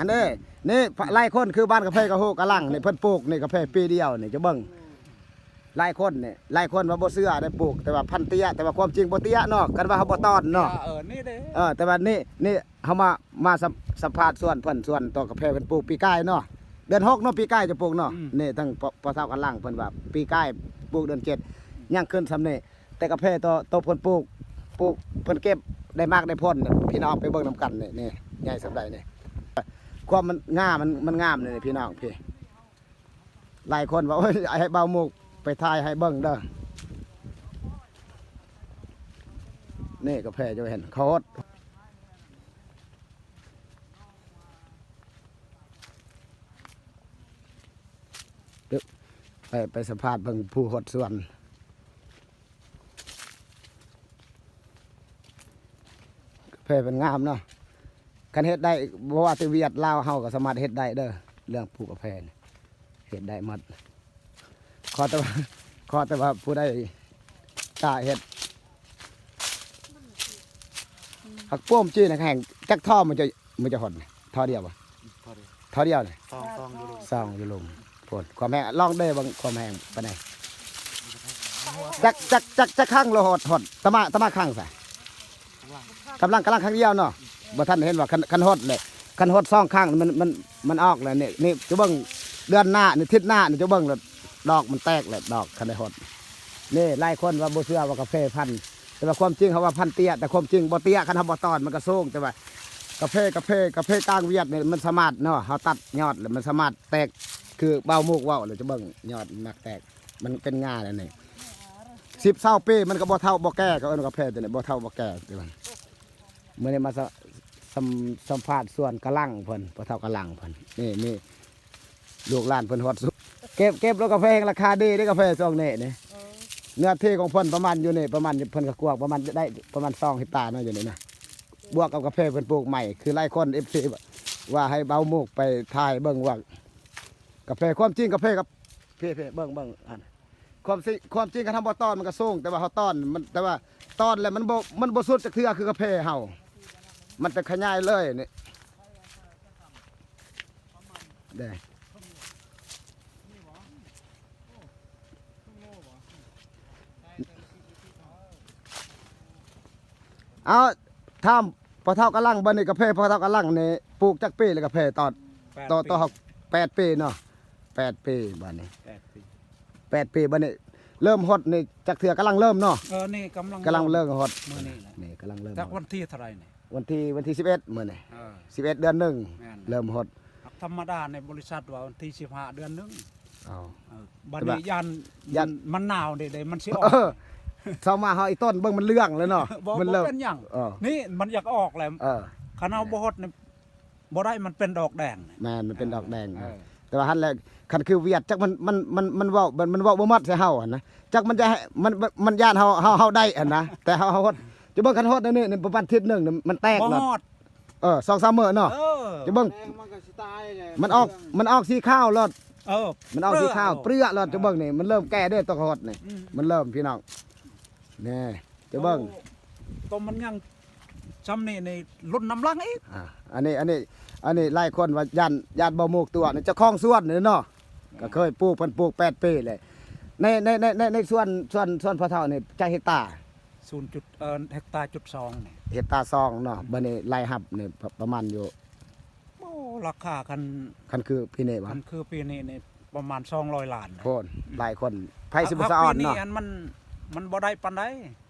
ອັນນີ້ ນີ້ຫຼາຍຄົນຄືບ້ານກາເຟກະໂຮກະລັງນີ້ ເພິ່ນປູກນີ້ກາເຟປີດຽວນີ້ ຈະເບິ່ງ ຫຼາຍຄົນນີ້ ຫຼາຍຄົນວ່າບໍ່ເຊື່ອໄດ້ປູກ ແຕ່ວ່າພັນເຕ້ຍ ແຕ່ວ່າຄວາມຈິງບໍ່ເຕ້ຍເນາະ ຄັນວ່າເຮົາບໍ່ຕ້ອນເນາະ ເອີ ນີ້ເດ້ ເອີ ແຕ່ວ່ານີ້ ນີ້ເຮົາມາ ມາສຳ ສຳພາດສວນເພິ່ນ ສວນຕົ້ນກາເຟເພິ່ນປູກປີກາຍເນາະ ເດືອນຫົກເນາະ ປີກາຍຈະປູກເນາະ ອືມ ນີ້ທາງ ປ ພໍ່ເຖົ້າກະລັງເພິ່ນວ່າ ປີກາຍປູກເດືອນເຈັດ ຍັງຂຶ້ນສ່ຳນີ້ ແຕ່ກາເຟໂຕ ໂຕເພິ່ນປູກ ປູກ ເພິ່ນເກັບໄດ້ໝາກໄດ້ຜົນ ພີ່ນ້ອງໄປເບິ່ງນຳກັນນີ້ ນີ້ໃຫຍ່ສ່ຳໃດນີ້ ຄວາມມັນງາມ ມັນ ມັນງາມນີ້ພີ່ນ້ອງ ພີ່ ຫຼາຍຄົນວ່າ ໂອ້ຍ ໃຫ້ບ່າວໝູກໄປຖ່າຍໃຫ້ເບິ່ງເດີ ນີ້ກາເຟເຈົ້າເຫັນເຂົາຫົດ ໄປ ໄປສຳພາດເບິ່ງຜູ້ຫົດສວນ ກາເຟເພິ່ນງາມເນາະ ຄັນເຮັດໄດ້ ບໍ່ວ່າແຕ່ຫວຽດລາວ ເຮົາກໍສາມາດເຮັດໄດ້ເດີ ເລື່ອງປູກກາເຟນີ້ ເຮັດໄດ້ໝົດ ຂໍແຕ່ວ່າ ຂໍແຕ່ວ່າຜູ້ໃດກ້າເຮັດ ອືມ ຜັກປ້ອມຈີນນະແຮງ ຈັກທໍ່ມັນຈະ ມັນຈະຫົດນີ້ ທໍ່ດຽວບໍ່? ທໍ່ດຽວ ທໍ່ດຽວນີ້ ສອງ ສອງຢູ່ລຸ່ມ ສອງຢູ່ລຸ່ມ ພຸ້ນ ຄວາມແຮງ ລອງເດີເບິ່ງຄວາມແຮງປານໃດ ຈັກ ຈັກ ຈັກ ຈັກຄັ້ງລະຫົດ ຫົດ ຕະມາ ຕະມາຄັ້ງຊະ ກຳລັງ ກຳລັງຄັ້ງດຽວເນາະ ບໍ່ທັນເຫັນວ່າ ຄັນ ຄັນຫົດເລີຍ ຄັນຫົດສອງຄັ້ງ ມັນ ມັນ ມັນອອກແລ້ວນີ້ ນີ້ຈະເບິ່ງເດືອນໜ້ານີ້ ທິດໜ້ານີ້ຈະເບິ່ງແລ້ວ ດອກມັນແຕກແລ້ວ ດອກຄັນໄດ້ຫົດ ນີ້ຫຼາຍຄົນວ່າບໍ່ເຊື່ອວ່າກາເຟພັນ ແຕ່ວ່າຄວາມຈິງເຮົາວ່າພັນເຕ້ຍ ແຕ່ຄວາມຈິງບໍ່ເຕ້ຍ ຄັນເຮົາບໍ່ຕ້ອນມັນກໍສູງ ແຕ່ວ່າກາເຟ ກາເຟ ກາເຟກາງຫວຽດນີ້ມັນສາມາດເນາະ ເຮົາຕັດຍອດແລ້ວມັນສາມາດແຕກ ຄືບ່າວໝູກເວົ້າແລ້ວຈະເບິ່ງ ຍອດມັນມັກແຕກ ມັນເປັນງາແລ້ວນີ້ ສິບຊາວປີມັນກໍບໍ່ເຖົ້າບໍ່ແກ່ ເຂົາເອີ້ນກາເຟໂຕນີ້ບໍ່ເຖົ້າບໍ່ແກ່ ແຕ່ວ່າ ມື້ນີ້ມາສະ ສຳ ສຳພາດສວນກະລັງເພິ່ນ ພໍ່ເຖົ້າກະລັງເພິ່ນ ນີ້ ນີ້ລູກຫຼານເພິ່ນຮອດສຸດ ເກັບ ເກັບແລ້ວກາເຟແຮງລາຄາດີເດ້ ກາເຟຊ່ວງນີ້ນີ້ ເອີ ເນື້ອທີ່ຂອງເພິ່ນປະມານຢູ່ນີ້ ປະມານ ເພິ່ນກໍກວກປະມານໄດ້ປະມານສອງເຮັກຕາເນາະ ຢູ່ນີ້ນະ ບວກກັບກາເຟເພິ່ນປູກໃໝ່ ຄືຫຼາຍຄົນ ເອັຟຊີ ວ່າໃຫ້ບ່າວໝູກໄປຖ່າຍເບິ່ງວ່າກາເຟ ຄວາມຈິງກາເຟກັບ ເພ ເພ ເບິ່ງ ເບິ່ງ ອັນ ຄວາມຊິ ຄວາມຈິງຄັນເຮົາບໍ່ຕ້ອນມັນກໍສູງ ແຕ່ວ່າເຮົາຕ້ອນມັນ ແຕ່ວ່າຕ້ອນແລ້ວມັນບໍ່ ມັນບໍ່ສຸດຈັກເທື່ອຄືກາເຟເຮົາ ມັນຈະຂະຫຍາຍເລີຍນີ້ ເດ້ ເອົາ ຖາມພໍ່ເຖົ້າກະລັງ ບັດນີ້ກາເຟພໍ່ເຖົ້າກະລັງນີ້ ປູກຈັກປີແລ້ວກາເຟຕອນ ແປດ ຕອນ ປີ ຕອນ ແປດປີເນາະ ແປດປີ ບັດນີ້ ແປດປີ ແປດປີ ບັດນີ້ເລີ່ມຫົດນີ້ຈັກເທື່ອ ກຳລັງເລີ່ມເນາະ ເອີ ນີ້ກຳລັງ ກຳລັງເລີ່ມຫົດ ມື້ນີ້ແຫຼະ ນີ້ກຳລັງເລີ່ມ ຈັກວັນທີເທົ່າໃດນີ້ ວັນທີ ວັນທີສິບເອັດ ມື້ນີ້ ເອີ ສິບເອັດ ເດືອນໜຶ່ງ ແມ່ນ ເລີ່ມຫົດ ທຳມະດາໃນບໍລິສັດວ່າວັນທີສິບຫ້າ ເດືອນໜຶ່ງ ເອົາ ເອີ ບັດນີ້ຢ້ານ ຢ້ານ ມັນ ມັນໜາວເດ້ ມັນຊິອອກ ເອີ ເຊົ້າມາເຮົາອີຕົ້ນເບິ່ງມັນເຫຼືອງແລ້ວເນາະ ບໍ່ ມັນເລີ່ມ ບໍ່ເປັນຫຍັງ ເອີ ນີ້ມັນຢາກອອກແລ້ວ ເອີ ຄັນເຮົາບໍ່ຫົດນີ້ ບໍ່ໄດ້ ມັນເປັນດອກແດງ ແມ່ນ ມັນເປັນດອກແດງ ເອີ ແຕ່ວ່າຫັ້ນແຫຼະ ຄັນຄືຫວຽດ ຈັກມັນ ມັນ ມັນ ມັນເວົ້າ ມັນ ມັນເວົ້າບໍ່ໝົດໃສ່ເຮົາຫັ້ນນະ ຈັກມັນຈະໃຫ້ ມັນ ມັນ ມັນຢ້ານເຮົາ ເຮົາ ເຮົາໄດ້ຫັ້ນນະ ແຕ່ເຮົາ ເຮົາຫົດ ຈະເບິ່ງ ຄັນຫົດແນວນີ້ ປະມານທິດໜຶ່ງນີ້ ມັນແຕກແລ້ວ ເອີ ສອງສາມມື້ເນາະ ເອີ ຈະເບິ່ງ ມັນອອກ ມັນອອກສີຂາວແລ້ວ ເອີ ມັນອອກສີຂາວ ເປືອແລ້ວ ຈະເບິ່ງນີ້ ມັນເລີ່ມແກ່ເດ້ ຕອນຫົດນີ້ ອືມ ມັນເລີ່ມ ພີ່ນ້ອງ ນີ້ ຈະເບິ່ງ ໂຕ ໂຕມັນຍັງຊ່ຳນີ້ນີ້ລຸ້ນນຳຫຼັງອີກ ອ່າ ອັນນີ້ ອັນນີ້ ອັນນີ້ຫຼາຍຄົນວ່າຢ້ານ ຢ້ານບໍ່ໝູກຕົວະນີ້ ເຈົ້າຂອງສວນນີ້ເນາະ ແມ່ນ ກໍເຄີຍປູກ ເພິ່ນປູກແປດປີແລ້ວ ໃນ ໃນ ໃນ ໃນ ໃນສວນ ສວນ ສວນພໍ່ເຖົ້ານີ້ຈັກເຮັກຕາ ສູນຈຸດ ເອີ ເຮັກຕາຈຸດສອງນີ້ ເຮັກຕາສອງເນາະ ອືມ ບັດນີ້ລາຍຮັບນີ້ປະ ປະມານຢູ່ ໂອ້ ລາຄາຄັນ ຄັນຄືປີນີ້ຫວາ ຄັນຄືປີນີ້ນີ້ປະມານສອງຮ້ອຍລ້ານ ໂພດ ຫຼາຍຄົນ ໃຜຊິບໍ່ສະອອນເນາະ ປີນີ້ອັນມັນ ມັນບໍ່ໄດ້ປານໃດ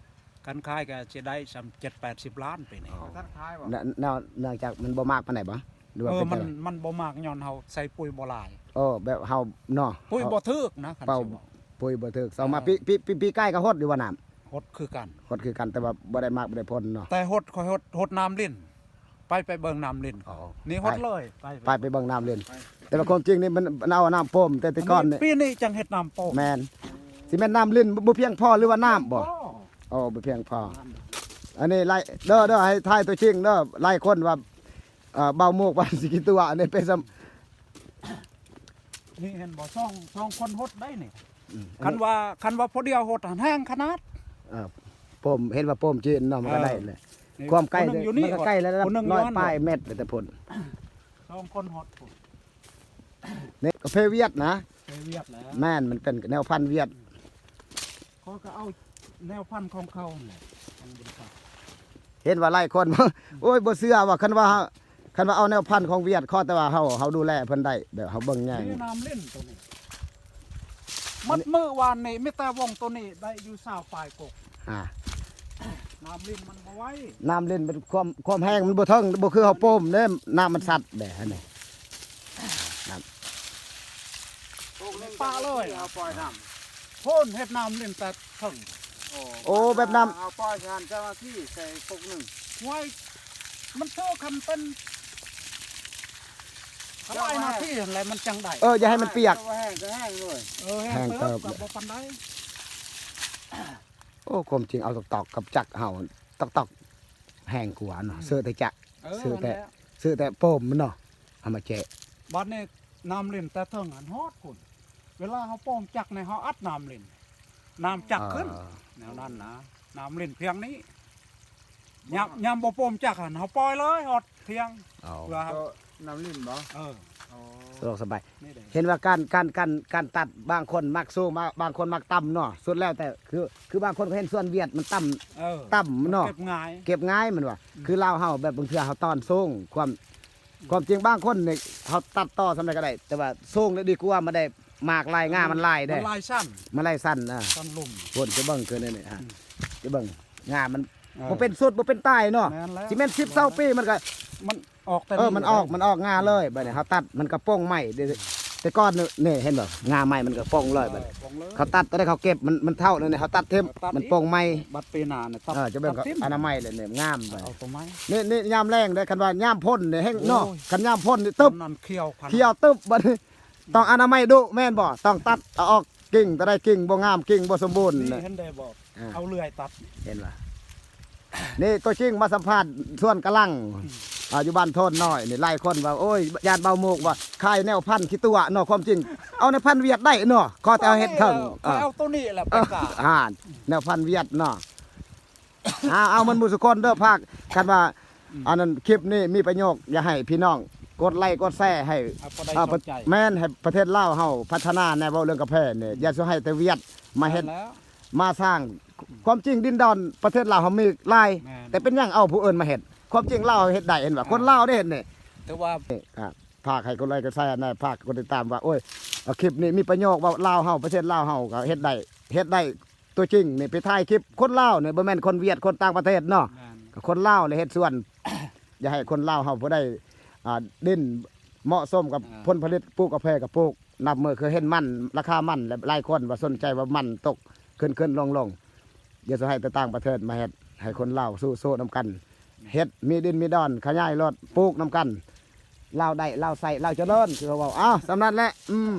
ຄັນຂາຍກໍຊິໄດ້ສ່ຳເຈັດແປດສິບລ້ານປີນີ້ ອໍ ເນາະ ເນື່ອງຈາກມັນບໍ່ໝາກປານໃດບໍ່ ຫຼືວ່າ ເອີ ເປັນຈັ່ງໃດ ມັນ ມັນບໍ່ໝາກຍ້ອນເຮົາໃສ່ປຸ໋ຍບໍ່ຫຼາຍ ເອີ ແບບເຮົາເນາະ ປຸ໋ຍບໍ່ຖືກນະ ຄັນຊິເວົ້າ ປຸ໋ຍບໍ່ຖືກ ເອົາມາ ເອີ ປີ ປີ ປີ ປີກາຍກໍຫົດຢູ່ວ່ານ້ຳ ຫົດຄືກັນ ຫົດຄືກັນ ແຕ່ວ່າບໍ່ໄດ້ໝາກບໍ່ໄດ້ຜົນເນາະ ແຕ່ຫົດ ຂ້ອຍຫົດ ຫົດນ້ຳລິນ ໄປ ໄປເບິ່ງນ້ຳລິນ ອໍ ນີ້ຫົດເລີຍ ໄປ ໄປ ໄປເບິ່ງນ້ຳລິນ ແຕ່ວ່າຄວາມຈິງນີ້ມັນ ມັນເອົານ້ຳປ້ອມ ແຕ່ ແຕ່ກ່ອນນີ້ ປີນີ້ຈັ່ງເຮັດນ້ຳປ້ອມ ແມ່ນ ຊິແມ່ນນ້ຳລິນບໍ່ພຽງພໍ ຫຼືວ່ານ້ຳບໍ່ ບໍ່ພຽງພໍ ອໍ ບໍ່ພຽງພໍ ອັນນີ້ຫຼາຍ ເດີ ເດີ ໃຫ້ຖ່າຍຕົວຈິງເດີ ຫຼາຍຄົນວ່າ ເອີ ບ່າວໝູກວ່າຊິກິນຕົວະ ອັນນີ້ເປັນສ່ຳ ນີ້ເຫັນບໍ່ ສອງ ສອງຄົນຫົດໄດ້ນີ້ ອືມ ຄັນວ່າ ຄັນວ່າຜູ້ດຽວຫົດຫັ້ນແຮງຂະໜາດ ເອີ ປ້ອມ ເຫັນວ່າປ້ອມຈີນເນາະ ມັນກໍ ເອີ ໄດ້ແຫຼະ ນີ້ ຄວາມໄກ ຜູ້ໜຶ່ງຢູ່ນີ້ ມັນກໍໄກແລ້ວ ຜູ້ໜຶ່ງຢູ່ຫັ້ນ ຮ້ອຍປາຍແມັດໄປແຕ່ພຸ້ນ ສອງຄົນຮອດພຸ້ນ ນີ້ກາເຟຫວຽດນະ ໄປຫວຽດແລ້ວ ແມ່ນ ມັນເປັນແນວພັນຫວຽດ ຂ້ອຍກໍເອົາແນວພັນຂອງເຂົາຫັ້ນແຫຼະ ຍັງບໍ່ໄດ້ຕັດ ເຫັນວ່າຫຼາຍຄົນ ໂອ້ຍ ບໍ່ເຊື່ອວ່າ ຄັນວ່າ ຄັນວ່າເອົາແນວພັນຂອງຫວຽດ ຂໍແຕ່ວ່າເຮົາ ເຮົາດູແລເພິ່ນໄດ້ ແບບເຮົາເບິ່ງແຍງ ນີ້ນ້ຳຫຼິ້ນໂຕນີ້ ໝົດມື້ວານນີ້ມີແຕ່ວົງໂຕນີ້ໄດ້ຢູ່ຊາວປາຍກົກ ອ່າ ນ້ຳຫຼິ້ນມັນບໍ່ໄຫວ ນ້ຳຫຼິ້ນມັນຄວາມ ຄວາມແຮງມັນບໍ່ເຖິງ ບໍ່ຄືເຮົາໂປ້ມເດ້ ນ້ຳມັນຊັດເດ້ ອັນນີ້ ນ້ຳ ປົກໜຶ່ງ ປະເລີຍ ເຮົາປ່ອຍນ້ຳ ໂພນເຮັດນ້ຳຫຼິ້ນແຕ່ເທິງ ໂອ້ ໂອ້ ແບບນ້ຳ ເຮົາປ່ອຍຊານເຈົ້າໜ້າທີ່ໃສ່ປົກໜຶ່ງ ໄວ້ ມັນໂຕຄັນເປັນ ກໍຫຼາຍນາທີຫັ້ນແຫຼະມັນຈັ່ງໄດ້ ເອີ ຢ່າໃຫ້ມັນປຽກ ແຫ້ງກໍແຫ້ງເລີຍ ເອີ ແຫ້ງເຕີບ ແຫ້ງເຕີບກໍບໍ່ປານໃດ ໂອ້ ຄວາມຈິງເອົາຕອກໆກັບຈັກເຮົາ ຕອກໆແຮງກວ່າເນາະ ອືມ ຊື້ແຕ່ຈັກ ເອີ ຊື້ແຕ່ ນັ້ນແຫຼະ ຊື້ແຕ່ໂປ້ມມັນເນາະ ເອົາມາແຈະ ບັດນີ້ນ້ຳຫຼິ້ນແຕ່ເທິງຫັ້ນຮອດພຸ້ນ ເວລາເຮົາໂປ້ມຈັກນີ້ເຮົາອັດນ້ຳຫຼິ້ນ ນ້ຳຈັກຂຶ້ນ ເອີ ແນວນັ້ນນະ ນ້ຳຫຼິ້ນພຽງນີ້ ຍາມ ຍາມບໍ່ໂປ້ມຈັກຫັ້ນ ເຮົາປ່ອຍເລີຍຮອດທຽງ ເອົາ ເພື່ອ ກໍນ້ຳຫຼິ້ນບໍ່? ເອີ ໂອ້ ສະດວກສະບາຍ ນີ້ເດ້ ເຫັນວ່າການ ການ ການ ການຕັດ ບາງຄົນມັກສູງ ບາງ ບາງຄົນມັກຕ່ຳເນາະ ສຸດແລ້ວແຕ່ ຄື ຄືບາງຄົນກໍເຫັນສ່ວນຫວຽດມັນຕ່ຳ ເອີ ຕ່ຳເນາະ ເກັບງ່າຍ ເກັບງ່າຍມັນວ່າ ອືມ ຄືລາວເຮົາແບບບາງເທື່ອເຮົາຕອນສູງ ຄວາມ ຄວາມຈິງບາງຄົນນີ້ເຮົາຕັດຕໍ່ສ່ຳໃດກໍໄດ້ ແຕ່ວ່າສູງແລ້ວດີກວ່າ ມັນໄດ້ໝາກຫຼາຍ ງ່າມັນຫຼາຍເດ້ ມັນຫຼາຍຊັ້ນ ມັນຫຼາຍຊັ້ນ ອ່າ ຊັ້ນລຸ່ມ ພຸ້ນ ຈະເບິ່ງຄືນີ້ ອ່າ ອືມ ຈະເບິ່ງງ່າມັນ ເອີ ບໍ່ເປັນສຸດບໍ່ເປັນຕາຍເນາະ ແມ່ນແລ້ວ ຊິແມ່ນສິບຊາວປີມັນກໍ ມັນອອກແຕ່ ເອີ ນີ້ ມັນອອກ ມັນອອກງ່າເລີຍ ບັດນີ້ເຮົາຕັດມັນກໍປົ່ງໃໝ່ ແຕ່ກ່ອນນີ້ເຫັນບໍ່ ງ່າໃໝ່ມັນກໍປົ່ງເລີຍ ເອີ ເຂົາຕັດຕອນໃດເຂົາເກັບ ມັນ ມັນເຖົ້າແລ້ວນີ້ ເຮົາຕັດຖິ້ມ ຕັດ ມັນ ອີກ ປົ່ງໃໝ່ ບັດປີໜ້ານີ້ຕັດ ເອີ ຈະເບິ່ງ ຕັດຖິ້ມ ອະນາໄມແລ້ວນີ້ງາມ ເອົາຕົວໃໝ່ ນີ້ ນີ້ຍາມແລ້ງເດ້ ຄັນວ່າຍາມຝົນນີ້ແຮງເນາະ ໂອ້ຍ ຄັນຍາມຝົນນີ້ຕຶບ ຕອນນັ້ນຂຽວຂະໜາດ ຂຽວຕຶບ ບັດນີ້ ອືມ ຕ້ອງອະນາໄມດຸແມ່ນບໍ່? ຕ້ອງຕັດເອົາອອກ ກິ່ງຕົວໃດກິ່ງບໍ່ງາມ ກິ່ງບໍ່ສົມບູນ ນີ້ເຫັນໄດ້ບໍ່? ອ່າ ເອົາເລື່ອຍຕັດ ເຫັນບໍ່? ນີ້ຕົວຈິງມາສຳພາດສວນກະລັງ ອືມ ອ່າ ຢູ່ບ້ານໂທນນ້ອຍນີ້ ຫຼາຍຄົນວ່າ ໂອ້ຍ ຢ້ານເບົາໝູກວ່າຂາຍແນວພັນຂີ້ຕົວະເນາະ ຄວາມຈິງເອົາແນວພັນຫວຽດໄດ້ເນາະ ຂໍແຕ່ເຮົາເຮັດເຖິງ ຂ້ອຍເອົາ ເອີ ຂ້ອຍເອົາໂຕນີ້ແຫຼະ ເອີ ໄປການ ອ່າ ແນວພັນຫວຽດເນາະ. ເອົາ ເອົາໝົດໝູ່ສູ່ຄົນເດີພາກ ຄັນວ່າ ອືມ ອັນນັ້ນ ຄລິບນີ້ມີປະໂຫຍດ ຢາກໃຫ້ພີ່ນ້ອງກົດໄລກົດແຊໃຫ້ ເອົາ ປະ ເອີ ແມ່ນ ໃຫ້ປະເທດລາວເຮົາພັດທະນາແດ່ ເວົ້າເລື່ອງກາແຟນີ້ ອືມ ຢ່າສູ່ໃຫ້ແຕ່ຫວຽດມາເຮັດ ນັ້ນແຫຼະ ມາສ້າງ ອືມ ຄວາມຈິງດິນດອນປະເທດລາວເຮົາມີຫຼາຍ ແມ່ນ ແຕ່ເປັນຫຍັງເອົາຜູ້ອື່ນມາເຮັດ? ຄວາມຈິງລາວເຮັດໄດ້ ເຫັນບໍ່? ອ່າ ຄົນລາວໄດ້ເຮັດນີ້ ແຕ່ວ່າ ນີ້ ອ່າ ຝາກໃຫ້ກົດໄລກົດແຊ ຝາກກົດຕິດຕາມວ່າ ໂອ້ຍ ຄລິບນີ້ມີປະໂຫຍດ ເວົ້າລາວເຮົາ ປະເທດລາວເຮົາກໍເຮັດໄດ້ ເຮັດໄດ້ ຕົວຈິງນີ້ ໄປຖ່າຍຄລິບຄົນລາວນີ້ ບໍ່ແມ່ນຄົນຫວຽດ ຄົນຕ່າງປະເທດເນາະ ແມ່ນ ກໍຄົນລາວແຫຼະເຮັດສວນ ຢ່າໃຫ້ຄົນລາວເຮົາຜູ້ໃດ ອ່າ ດິນເໝາະສົມກັບ ອ່າ ຜົນຜະລິດ ປູກກາແຟກໍປູກ ນັບມື້ຄືເຫັນມັນ ລາຄາມັນ ແລະ ຫຼາຍຄົນວ່າສົນໃຈວ່າມັນຕົກຂຶ້ນໆລົງໆ ຢ່າໃຫ້ແຕ່ຕ່າງປະເທດມາເຮັດ ໃຫ້ຄົນລາວສູ້ໂຊນຳກັນ ເຮັດມີດິນມີດອນ ຂະຫຍາຍໂລດ ປູກນຳກັນ ລາວໄດ້ ລາວໃຊ້ ລາວຈະເລີນ ຄືເຂົາເວົ້າ ເອົ້າ ສ່ຳນັ້ນແຫຼະ ອືມ.